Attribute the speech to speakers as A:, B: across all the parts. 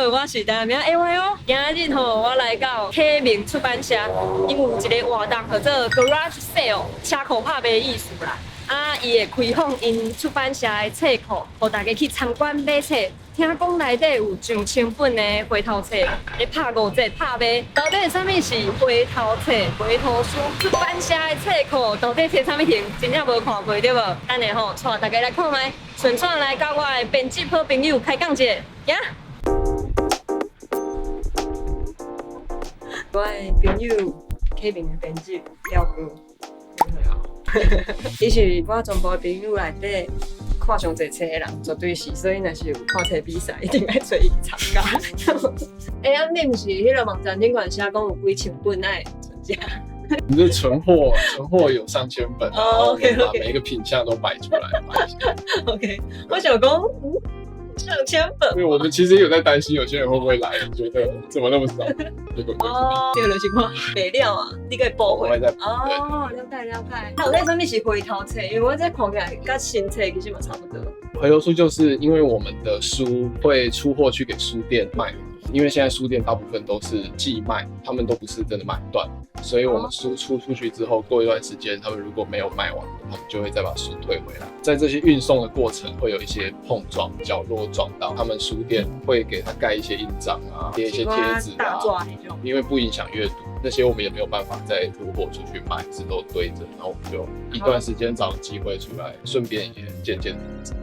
A: 好，我是台名 A Y 哦。今日吼，我來到啟明出版社，𪜶有一个活動叫做 Garage Sale，車庫拍賣意思啦。啊，伊會開放𪜶出版社的冊庫，予大家去參觀買冊。聽講內底有上千本的回頭冊，咧拍5折拍賣。到底啥物是回頭冊、回頭書？出版社的冊庫到底佇啥物型？真正無看過對無？等下吼，帶大家來看覓，順轉來佮我的編輯好朋友開講者，行。我的朋友啟明的編輯廖哥，伊是我全部的朋友內底看上濟冊的人，絕對是，所以若是有看冊比賽，一定愛揣伊參加。欸，啊，你毋是彼个網站頂懸寫講有幾千本愛存遮？
B: 你這存貨，存貨有上千本，然後我們把每一個品項都擺出來。
A: OK，我想講，上千本。
B: 因為我們其實有在擔心有些人會不會來，覺得怎麼那麼少？結果
A: 哦，對，就是看賣了啊，你閣補貨。
B: 哦，
A: 了解了解。到底啥物是回頭冊？因為我這看起來佮新冊其實嘛差不多。
B: 回頭書就是因為我們的書會出貨去給書店賣，因為現在書店大部分都是寄賣，他們都不是真的買斷，所以我們書出出去之後，過一段時間，他們如果沒有賣完，他們就會再把書退回來。在這些運送的過程，會有一些碰撞，角落撞到，他們書店會給他蓋一些印章啊，貼一些貼紙啊，因為不影響閱讀，那些我們也沒有辦法再出貨出去賣，是都堆着，然後我們就一段時間找個機會出來，順便也見見。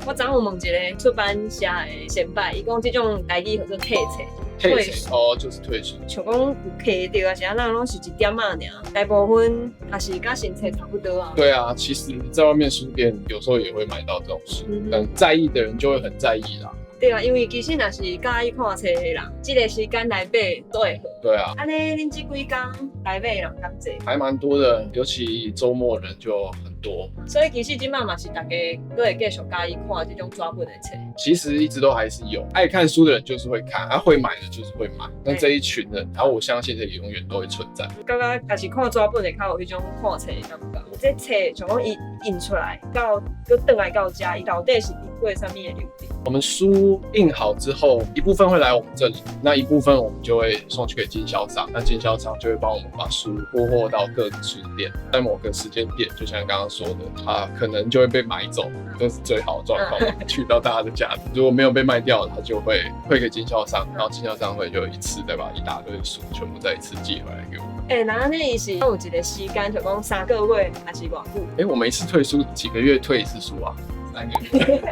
A: 我昨有問一個出版社的先輩，伊講這種台語叫做退冊。
B: 退書哦，就是退書。
A: 像講有揢著啊，是按怎攏是一點仔爾，大部分也是佮新冊差不多啊。
B: 對啊，其實在外面書店有時候也會買到這種書，但在意的人就會很在意啦。
A: 對啊，因為其實若是佮意看冊的人，這個時間來買都會好。
B: 對啊。
A: 按呢，恁這幾工來買的人敢濟？
B: 還蠻多的，尤其週末人就很多。
A: 所以其實這擺嘛是大家閣會繼續佮意看這種紙本的冊。
B: 其實一直都還是有愛看書的人，就是會看，啊會買的就是會買。那這一群人，然後我相信這個永遠都會存在。
A: 感覺若是看紙本的較有彼種看冊的感覺。這冊像講伊印出來到閣轉來到遮，伊到底是經過啥物的流程？
B: 我們書印好之後，一部分會來我們這裡，那一部分我們就會送去給經銷商，那經銷商就會幫我們把書鋪貨到各個書店，在某個時間點，就像剛剛說的，它可能就會被買走，這是最好的狀況，去到大家的家裡。如果沒有被賣掉，它就會退給經銷商，然後經銷商會就一次再把一大堆書全部再一次寄回來給我們。
A: 欸，那按呢伊是有一個時間，就講3個月還是偌久？
B: 欸，我們一次退書幾個月退一次書啊？3個月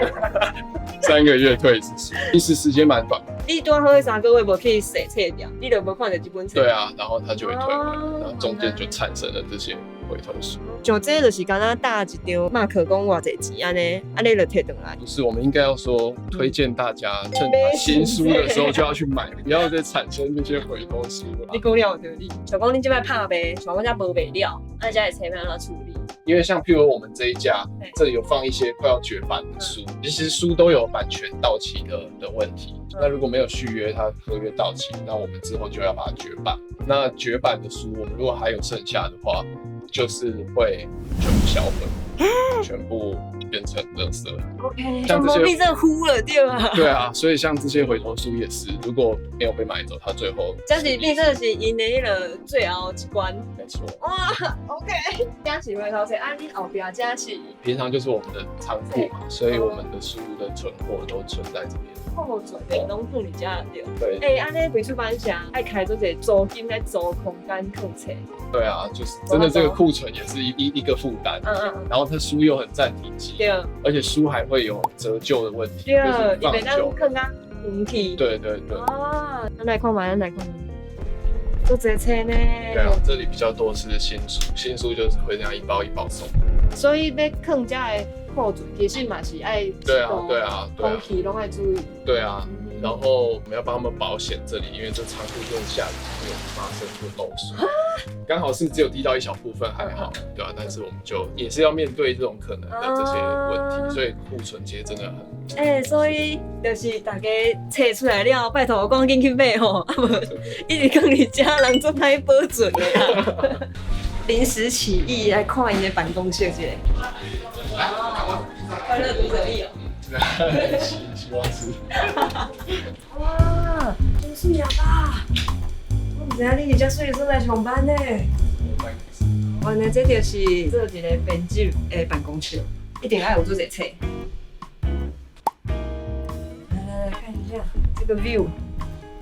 B: ，3個月退一次書，其實時間蠻短。
A: 你拄好彼3個月無去踅冊店，你就無看著這本冊。
B: 對啊，然後他就會退回來，然後中間就產生了這些回頭書。
A: 像這就是敢若搭一張馬克講偌濟錢按呢，按呢就提轉來。
B: 不是，我們應該要說推薦大家趁新書的時候就要去買，不要再產生這些回頭書了。
A: 你講了有道理。像講恁這擺拍賣，像講這無賣了，啊這的冊欲按怎處理？
B: 因為像譬如我們這一家，這裡有放一些快要絕版的書，其實書都有版權到期的問題。那如果沒有續約，它合約到期，那我們之後就要把它絕版。那絕版的書，我們如果還有剩下的話，就是會全部銷毀，全部變成垃圾。
A: OK，
B: 像這些
A: 變成灰了對吧？
B: 對啊，所以像這些回頭書也是，如果沒有被買走，它最後
A: 這是變成是𪜶的彼个最後一關。
B: 沒錯。
A: 哇，OK，這是回頭冊，啊，恁後壁這是
B: 平常就是我們的倉庫嘛，所以我們的書的存貨都存在這邊。
A: 庫存的攏放佇遮對。
B: 對。
A: 欸，按呢貴出版社愛開做一個租金來租空間囥冊。
B: 對啊，就是真的這個庫存也是一個負擔。然後它書又很佔體積。
A: 對。
B: 而且書還會有折舊的問題。
A: 對，伊袂當囥甲黃去。
B: 對對對。
A: 啊，咱來看覓，咱來看覓。足濟冊呢。
B: 對啊，這裡比較多是新書，新書就是會這樣一包一包送。
A: 所以欲囥遮的庫存，其實嘛是愛
B: 對啊對啊，
A: 空氣攏愛注意。
B: 對啊，然後我們要幫他們保險這裡，因為這倉庫真的下雨會有發生過漏水，剛好是只有滴到一小部分還好，對啊，但是我們就也是要面對這種可能的這些問題，所以庫存其實真的很。
A: 欸，所以就是大家冊出來了，拜託趕緊去買吼，啊無一直囥佇遮人足歹保存的啦。臨時起意來看𪜶的辦公室一下。快樂讀者力哦。
B: 希望是。
A: 哇，媠啊吧！我毋知影你佇遮媠的所在上班呢。原來這就是做一個編輯的辦公室，一定愛有做這冊。來來來，看一下這個 view，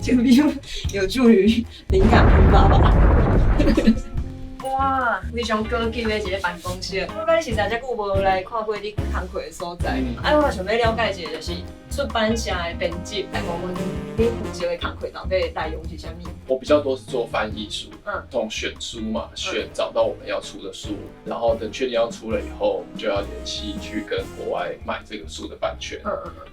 A: 這個 view 有助於靈感噴發吧？哇，非常高級的一個辦公室。我感覺實在遮久無來看過你工課的所在。啊，我想欲了解一下，就是出版社的編輯來講，阮你負責的工課到底內容是啥物？
B: 我比較多是做翻譯書，從選書嘛，選找到我們要出的書，然後等確定要出了以後，就要聯繫去跟國外買這個書的版權。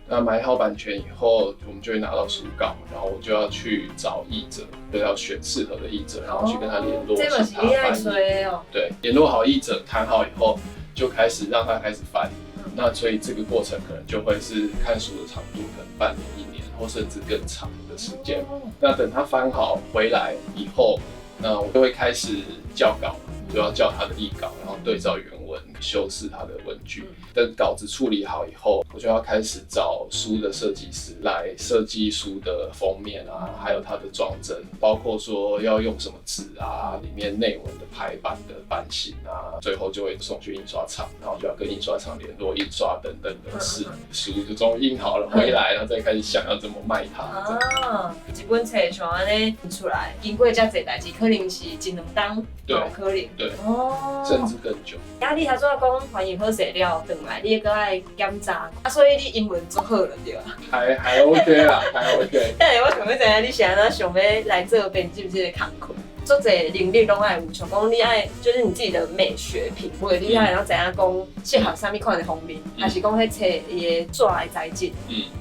B: 那買好版權以後，我們就會拿到書稿，然後我就要去找譯者，就要選適合的譯者，然後去跟他聯絡，
A: 這嘛是你愛揣的哦。
B: 對，聯絡好譯者，談好以後，就開始讓他開始翻。那所以這個過程可能就會是看書的長度，可能半年、一年或甚至更長的時間。那等他翻好回來以後，那我就會開始校稿，就要校他的譯稿，然後對照原文修飾他的文句。等稿子處理好以後，我就要開始找書的設計師來設計書的封面啊，還有它的裝幀，包括說要用什麼紙啊，裡面內文的排版的版型啊，最後就會送去印刷廠，然後就要跟印刷廠聯絡印刷等等的事。書就終於印好了，回來然後再開始想要怎麼賣它。
A: 啊，一本冊像按呢出來，經過遮濟代誌，可能是一兩冬，
B: 對，
A: 可能，
B: 對，哦，甚至更久。
A: 啊，你頭拄仔講翻譯好勢了，轉來你閣愛檢查，啊，所以你英文足好了對啊？
B: 還 OK 啦，還 OK。
A: 等下我想欲知影你是按怎想欲來做編輯這個工課？足濟能力攏愛有，像講你愛就是你自己的美學品味，你愛會曉知影講適合啥物款的封面，還是講彼冊伊的紙的材質，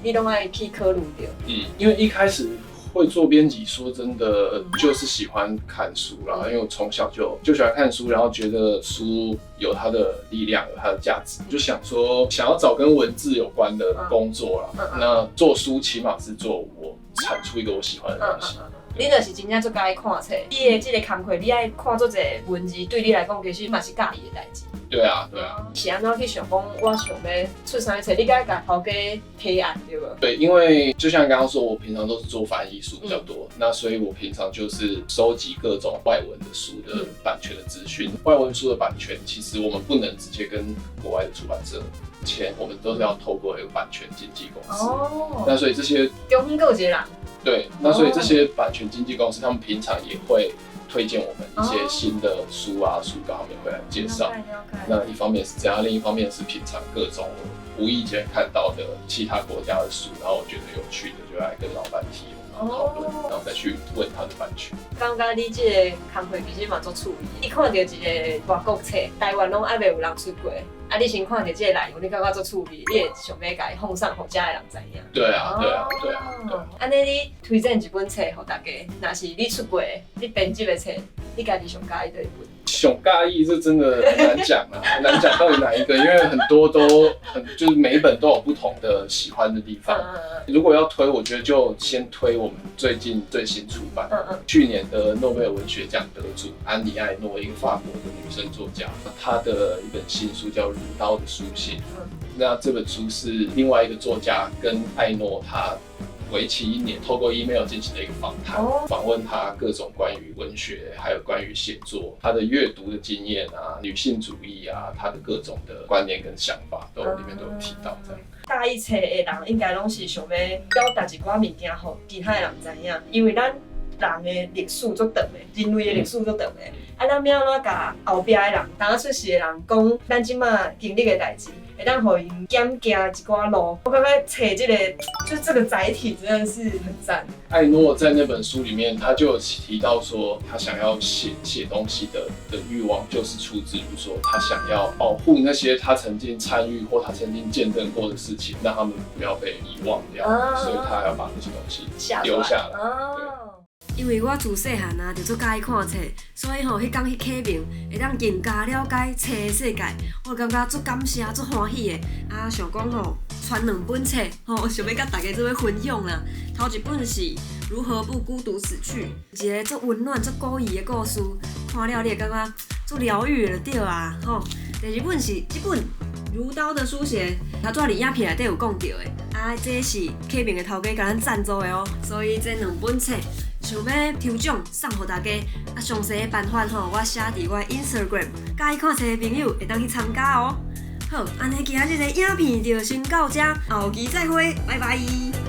A: 你攏愛去考慮著。
B: 嗯，因為一開始會做編輯，說真的就是喜歡看書啦，因為我從小就喜歡看書，然後覺得書有它的力量，有它的價值，就想說想要找跟文字有關的工作啦。那做書起碼是做我產出一個我喜歡的東西。
A: 你就是真正足佮意看冊，你的這個工課，你愛看足濟文字，對你來講其實嘛是佮意的代誌。
B: 對啊，對啊。
A: 是按怎去想講，我想欲出啥物冊？你敢共頭家提案對無？
B: 對，因為就像剛剛說，我平常都是做翻譯書比較多，那所以我平常就是收集各種外文的書的版權的資訊。外文書的版權，其實我們不能直接跟國外的出版社簽，我們都是要透過一個版權經紀公司。哦。那所以這些
A: 中間閣有一個人。
B: 對，那所以這些版權經紀公司，他們平常也會推薦我們一些新的書啊、書稿，他們也會來介紹。那一方面是這樣，另一方面是平常各種無意間看到的其他國家的書，然後我覺得有趣的，就來跟老闆提，我們討論，然後再去問他的版權。
A: 感覺你這個工課其實嘛足趣味。你看著一個外國冊，台灣攏猶未有人出過，啊，你先看著這個內容，你感覺足趣味，你會想欲共伊放送予遮的人知影。
B: 對啊，對啊，對啊，對。
A: 按呢，你推薦一本冊予大家，若是你出過的，你編輯的冊，你家己上佮意佗一本？
B: 上佮意這真的很難講啊，很難講到底哪一個，因為很多都很，就是每一本都有不同的喜歡的地方。如果要推，我覺得就先推我們最近最新出版，去年的諾貝爾文學獎得主安妮艾諾，一個法國的女生作家，她的一本新書叫《如刀的書信》。那這本書是另外一個作家跟艾諾他為期一年，透過 email 進行了一個訪談，訪問他各種關於文學，還有關於寫作，他的閱讀的經驗啊，女性主義啊，他的各種的觀念跟想法，都裡面都有提到。這樣。
A: 佮意冊的人應該攏是想欲表達一寡物件，予其他的人知影，因為咱人的歷史足長的，人類的歷史足長的，啊，咱欲按怎共後壁的人，當出世的人講，咱這馬經歷的代誌，會當予𪜶減行一寡路。我感覺冊這個就這個載體真的是很讚。
B: 艾諾在那本書裡面，他就有提到說，他想要寫寫東西的慾望，就是出自於說，他想要保護那些他曾經參與或他曾經見證過的事情，讓他們不要被遺忘掉，所以他要把那些東西留下來。對。
A: 因為我自細漢啊，就足佮意看冊，所以吼，彼工去啟明會當更加了解冊的世界，我感覺足感謝、足歡喜的。啊，想講吼，傳兩本冊吼，想欲佮大家做伙分享啦。頭一本是《如何不孤獨死去》，一個足溫暖、足古意的故事，看了你會感覺足療癒的對啊吼。第二本是這本。如刀的書寫，頭拄仔佇影片內底有講著的。啊，這是啟明的頭家共咱贊助的哦，所以這兩本冊想欲抽獎送予大家。啊，詳細的辦法吼，我寫佇我 Instagram，佮意看冊的朋友會當去參加哦。好，按呢今仔日的影片就先到遮，後期再會，拜拜。